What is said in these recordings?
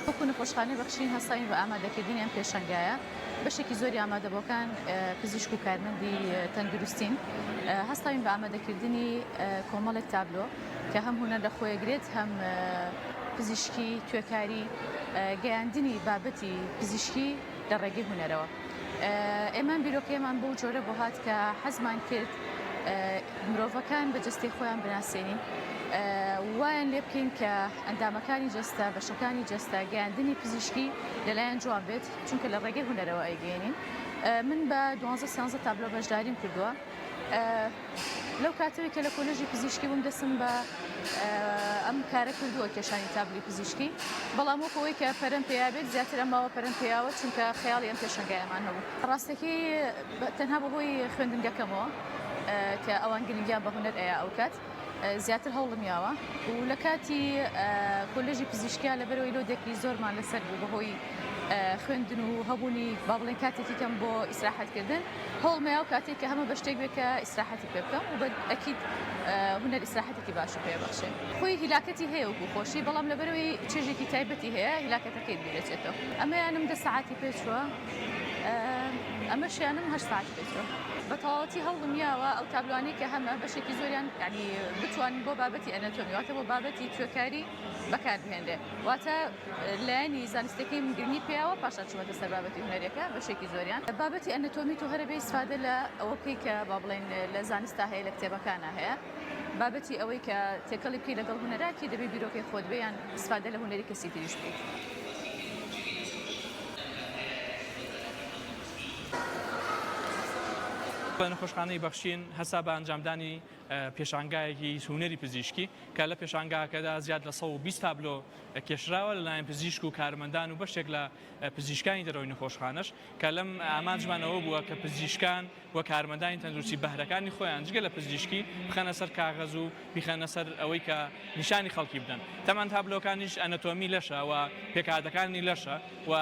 وەکو نەخۆشخانەی بەخشین هەستاوین بە ئامادەکردنی ئەم پێشەنگایە، بەشێکی زۆری ئامادەبووەکان پزیشک و کارمەندی تەندروستین، هەستاوین بە ئامادەکردنی کۆمەڵێک تابلۆ کە هەم هونەر لە خۆیەگرێت هەم پزیشکی توێکاری گەیاندنی بابەتی پزیشکی لە ڕێگەی هونەرەوە. ئێمە ئەم بیرۆکەیەمان بەو جۆرە بۆ هات کە حەزمان کرد مرۆڤەکان بە جەستەی خۆیان بناسێنین وایان لێ بکەین کە ئەندامەکانی جەستە بەشەکانی جەستە گەیاندنی پزیشکی لەلایەن جوان بێت چونکە لە ڕێگەی هونەرەوە ئەیگەێنین من بە دوانزە سیانزە تابلۆ بەشداریم کردووە لەو کاتەوەی کە لە کۆلێژی پزیشکی بووم دەستم بە ئەم کارە کردووە کێشانی تابلی پزیشکی بەڵام وەک ئەوەی کە پەرەم پێیا بێت زیاتر ئەم ماوە پەرەم پێیاوە چونکە خەیاڵی ئەم پێشەنگایەمان هەبوو ڕاستەکەی تەنها بەهۆی خوێندنگەکەمەوە کە ئەوان گرنگیان بە هونەر ئەیا ئەو کات زیاتر هەوڵم یاوە و لە کاتی کۆلێژی پزیشکیا لەبەرەوەی لۆدێکی زۆرمان لەسەر بوو بەهۆی خوێندن و هەبوونی با بڵێن کاتێکی کەم بۆ ئیسراحەتکردن هەوڵمەیا و کاتێک کە هەمە بە شتێک بێ کە ئیسراحەتی پێ بکەم و بە ئەکید هونەر ئیسراحەتێکی باشی پێ بەخشێ. خۆی هیلاکەتی هەیە وەکو خۆشی بەڵام لەبەرئەوەی چێژێکی تایبەتی هەیە هیلاکەتەکەیت بیرەچێتەوە. ئەمەیانم دە سەعاتی پێ چووە ئەمەشیانم هەشت سەعاتی پێ چووە. بە تەواوەتی هەوڵم یاوە ئەو تابلۆانەی کە هەمە بەشێکی زۆریان یانی بتوانن بۆ بابەتی ئەنەتۆمی واتە بۆ بابەتی توێکاری بەکار بهێنرێ واتە لایەنی زانستیەکەی من گرنگی پێیاوە پاشان چوومەتە سەر بابەتی هونەریەکە بەشێکی زۆریان بابەتی ئەنەتۆمی تۆ هەرە بێ ئیسفادە لە ئەوە بکەی کە با بڵێین لە زانستا هەیە لە کتێبەکانا هەیە بابەتی ئەوەی کە تێکەڵی بکەی لەگەڵ هونەراکی دەبێ بیرۆکەی خۆت بێ یان ئیسفادە لە هونەری کەسی تریش بکەیت. نەخۆشخانەی بەخشین هەستا بە ئەنجامدانی پێشانگایەکی هونەری پزیشکی کە لە پێشانگاکەدا زیاد لە 120 تابلۆ کێشراوە لەلایەن پزیشک و کارمەندان و بەشێک لە پزیشکانی دەرەوەی نەخۆشخانەش کە لەم ئامانجمان ئەوە بووە کە پزیشکان و کارمەندانی تەندروستی بەهرەکانی خۆیان جگە لە پزیشکی بخەنە سەر کاغەز و بیخەنە سەر ئەوەی کە نیشانی خەڵکی بدەن تەمان تابلۆکانیش ئەنەتۆمی لەشە و پێکهاتەکانی لەشە و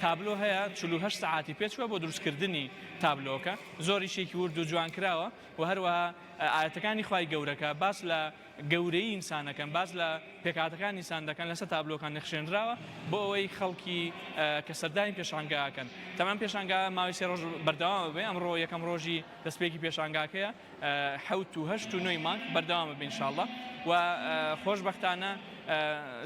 تابلۆ هەیە 48 سەعاتی پێچووە بۆ دروستکردنی تابلۆکە زۆر ئیشێکی ورد و جوان کراوە و هەروەها ئایەتەکانی خوای گەورە کە باس لە گەورەیی ئینسان دەکەن، باس لە پێکهاتەکانی ئینسان دەکەن لەسەر تابلۆکان نەخشێنراوە بۆ ئەوەی خەڵکی کە سەردانی پێشانگا ئەکەن. تەمان پێشانگا ماوەی سێ ڕۆژ بەردەوام ئەبێ، ئەمڕۆ یەکەم ڕۆژی دەستپێکی پێشانگاکەیە، حەوت و هەشت و نۆی مانگ بەردەوام ئەبێ ان شاء اللە و خۆشبەختانە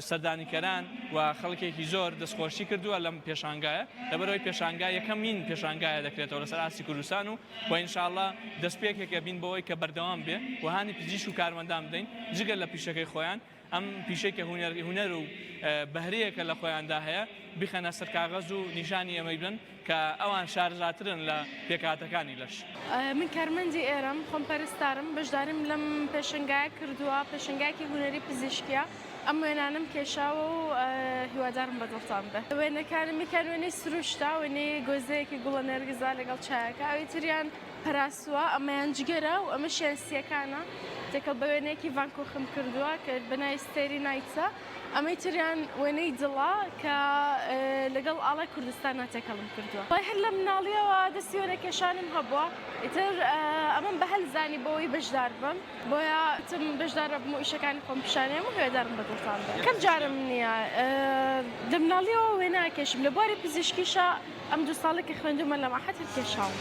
سەردانیکەران و خەڵکێکی زۆر دەستخۆشی کردووە لەم پێشانگایە، لەبەرئەوەی پێشانگا یەکەمین پێشانگایە دەکرێتەوە لەسەر ئاستی کوردستان و وە ان شاء اللە دەستپێکێک ئەبین بۆوەی کە بەردەوام بێ و هانی پزیشک و کارمەندان بدەین جگە لە پیشەکەی خۆیان ئەم پیشەی کە هونەر هونەر و بەهرەیەکە لە خۆیاندا هەیە بیخەنە سەر کاغەز و نیشانی ئێمەی بدەن کە ئەوان شارەزاترن لە پێکهاتەکانی لەش. من کارمەندی ئێرەم، خۆم پەرستارم، بەشداریم لەم پێشەنگایە کردووە، پێشەنگایەکی هونەری پزیشکیە. ئەم وێنانەم کێشاوە و هیوادارم بە دڵتان بێ. وێنەکانم یەکیان وێنەی سروشتە، وێنەی گۆزەیەکی گوڵە نێرگزە لەگەڵ چایەکە، ئەوی تریان پەراسووە، ئەمەیان جگەرە و ئەمەشیان سییەکانە، تێکەڵ بە وێنەیەکی ڤان کۆخم کردووە کە بە ناوی Starry Night ە، ئەمەی تریان وێنەی دڵە کە لەگەڵ ئاڵای کوردستانا تێکەڵم کردووە. وەڵای هەر لە مناڵییەوە دەستی وێنەکێشانم هەبووە، ئیتر ئەمەم بە هەل زانی بۆ ئەوەی بەشدار بم. بۆیە وتم بەشدار ئەبم و ئیشەکانی خۆم پیشانیەم و هیوادارم بە دڵتان بێ. کەم جارم نییە لە مناڵیەوە وێنە ئەکێشم لە بواری پزیشکیشا ئەم دوو ساڵەی کە خوێندوومە لە مەعهەد هەر کێشاومە.